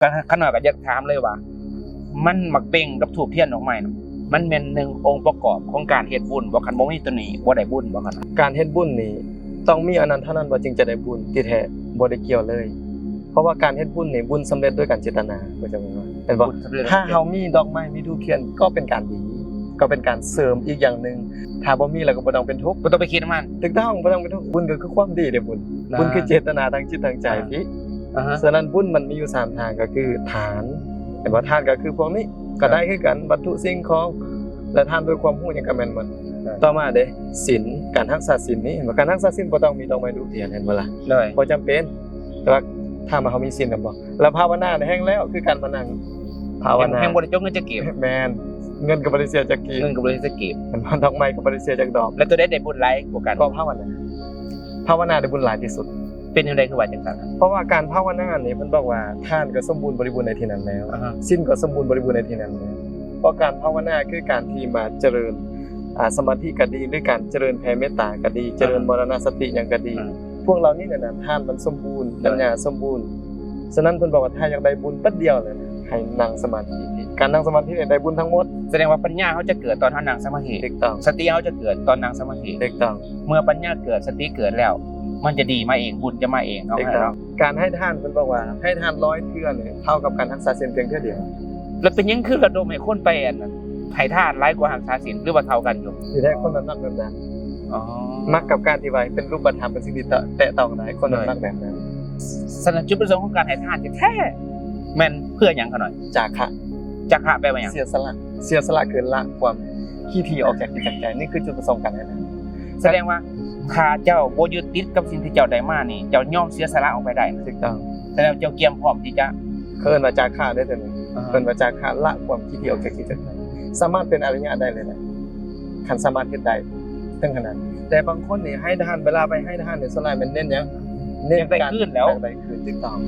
ກໍ ຂ້ານ້ອຍກໍຢາກຖາມເລີຍວ່າ ມັນໝາກເບັງກັບທູບທຽນດອກໄມ້ນະ ມັນແມ່ນໜຶ່ງອົງປະກອບຂອງການເຮັດບຸນບໍ່? ຄັນບໍ່ມີໂຕນີ້ບໍ່ໄດ້ບຸນບໍ່? ຄັນ ການເຮັດບຸນນີ້ຕ້ອງມີອັນນັ້ນເທົ່ານັ້ນວ່າຈຶ່ງຈະໄດ້ບຸນ ທີ່ແທ້ບໍ່ໄດ້ກ່ຽວເລີຍ. ເພາະວ່າການເຮັດບຸນນີ້ ບຸນສຳເລັດດ້ວຍການເຈດຕະນາ ເຈົ້າຈະເຫັນວ່າ ແມ່ນບໍ່? ບຸນສຳເລັດ ຖ້າເຮົາມີດອກໄມ້ ມີທູບທຽນ ກໍເປັນການດີ ກໍເປັນການເສີມອີກຢ່າງໜຶ່ງ. ຖ້າບໍ່ມີແລ້ວກໍບໍ່ຕ້ອງເປັນທຸກ ບໍ່ຕ້ອງໄປຄິດນຳມັນ. ຖືກຕ້ອງ ບໍ່ຕ້ອງເປັນທຸກ. ບຸນກໍຄືຄວາມດີເດ້ບຸນ. ອ່າ ບຸນຄືເຈດຕະນາທາງຈິດທາງໃຈ ອ່າ ພີ້. ອ່າຮະ ສະນັ້ນບຸນມັນມີຢູ່ສາມທາງ ກໍຄືທານ ເຫັນບໍ່? ທານກໍຄືພວກນີ້ ກໍໄດ້ຄືກັນ ວັດຖຸສິ່ງຂອງ ແລະ ທານດ້ວຍຄວາມຮູ້ຫຍັງກໍແມ່ນໝົດ. ອ່າ ຕໍ່ມາເດ້ ສິນ ການຮັກສາສິນນີ້ ເຫັນບໍ່? ການຮັກສາສິນບໍ່ຕ້ອງມີດອກໄມ້ທູບທຽນ ເຫັນບໍ່ລະ? ໂດຍ ບໍ່ຈຳເປັນ. ແຕ່ວ່າຖາມວ່າເຮົາມີສິນນຳບໍ່? ແລ້ວພາວະນາແຮ່ງແລ້ວ ຄືການມານັ່ງພາວະນາ ແຮ່ງ ແຮ່ງບໍ່ໄດ້ຈົກເງິນຈັກກີບ. ແມ່ນ ເງິນກໍບໍ່ໄດ້ເສຍຈັກກີບ. ເງິນກໍບໍ່ໄດ້ເສຍຈັກກີບ. ແມ່ນບໍ່? ດອກໄມ້ກໍບໍ່ໄດ້ເສຍຈັກດອກ. ແລ້ວໂຕໃດໄດ້ບຸນຫຼາຍກວ່າກັນ? ກໍພາວະນາ. ພາວະນາໄດ້ບຸນຫຼາຍທີ່ສຸດ. ເປັນຈັ່ງໃດຄືວ່າຈັ່ງຊັ້ນ? ເພາະວ່າການພາວະນານີ້ ເພິ່ນບອກວ່າທານກໍສົມບູນບໍລິບູນໃນທີ່ນັ້ນແລ້ວ ອ່າຮະ ສິນກໍສົມບູນບໍລິບູນໃນທີ່ນັ້ນແລ້ວ. ເພາະການພາວະນາຄືການທີ່ມາຈະເລີນ ອ່າ ສະມາທິກໍດີ ຫຼື ການຈະເລີນແຜ່ເມດຕາກໍດີ ຈະເລີນ ອ່າ ມໍລະນະສະຕິຫຍັງກໍດີ ອ່າ ພວກເຫຼົ່ານີ້ແຫຼະນະ ທານມັນສົມບູນ ໂດຍ ປັນຍາສົມບູນ. ສະນັ້ນເພິ່ນບອກວ່າ ຖ້າຢາກໄດ້ບຸນບັດດຽວເລີຍນະ ໃຫ້ນັ່ງສະມາທິ. ການນັ່ງສະມາທິນີ້ໄດ້ບຸນທັງໝົດ. ສະແດງວ່າປັນຍາເຮົາຈະເກີດຕອນເຮົານັ່ງສະມາທິ. ຖືກຕ້ອງ. ສະຕິເຮົາຈະເກີດຕອນນັ່ງສະມາທິ. ຖືກຕ້ອງ. ເມື່ອປັນຍາເກີດ ສະຕິເກີດແລ້ວ ມັນຈະດີມາເອງ ບຸນຈະມາເອງ. ເອົາ ຖືກຕ້ອງ. ແລ້ວ ການໃຫ້ທານ ເພິ່ນບອກວ່າ ໃຫ້ທານຮ້ອຍເທື່ອນີ້ ເທົ່າກັບການຮັກສາສິນພຽງເທື່ອດຽວ. ແລ້ວເປັນຫຍັງຄືລະດົມໃຫ້ຄົນໄປອັນນັ້ນ ໃຫ້ທານຫຼາຍກວ່າຮັກສາສິນ ຫຼືວ່າເທົ່າກັນຢູ່? ທີ່ແທ້ຄົນມັນມັກແບບນັ້ນ. ອໍ ມັກກັບການທີ່ວ່າເປັນຮູບປະທຳ ເປັນສິ່ງທີ່ແຕະ ແຕະຕ້ອງໄດ້ ຄົນມັນມັກແບບນັ້ນ. ສະນັ້ນ ຈຸດປະສົງຂອງການໃຫ້ທານແທ້ໆ ແມ່ນເພື່ອຫຍັງຂະນ້ອຍ? ຈາຄະ. ຈາຄະແປວ່າຫຍັງ? ເສຍສະຫຼະ. ເສຍສະຫຼະຄືລະຄວາມຂີ້ຖີ່ອອກຈາກຈິດຈາກໃຈ. ນີ້ຄືຈຸດປະສົງການໃຫ້ທານ. ສະແດງວ່າ ຖ້າເຈົ້າບໍ່ຍຶດຕິດກັບສິ່ງທີ່ເຈົ້າໄດ້ມານີ້ ເຈົ້າຍອມເສຍສະຫຼະອອກໄປໄດ້. ຖືກຕ້ອງ. ສະແດງວ່າເຈົ້າກຽມພ້ອມທີ່ຈະ ເຂົາເອີ້ນວ່າຈາຄະເດ້ໂຕນີ້. ອ່າ ເອີ້ນວ່າຈາຄະ ລະຄວາມຂີ້ຖີ່ອອກຈາກຈິດຈາກໃຈ. ສາມາດເປັນອະລິຍະໄດ້ເລີຍນະ ຄັນສາມາດເຮັດໄດ້ເຖິງຂະໜາດ. ແຕ່ບາງຄົນນີ້ໃຫ້ທານ ເວລາໄປໃຫ້ທານນີ້ ສ່ວນຫຼາຍແມ່ນເນັ້ນຫຍັງ? ເນັ້ນການ ຢາກໄດ້ຄືນແລ້ວ. ຢາກໄດ້ຄືນ. ຖືກຕ້ອງ.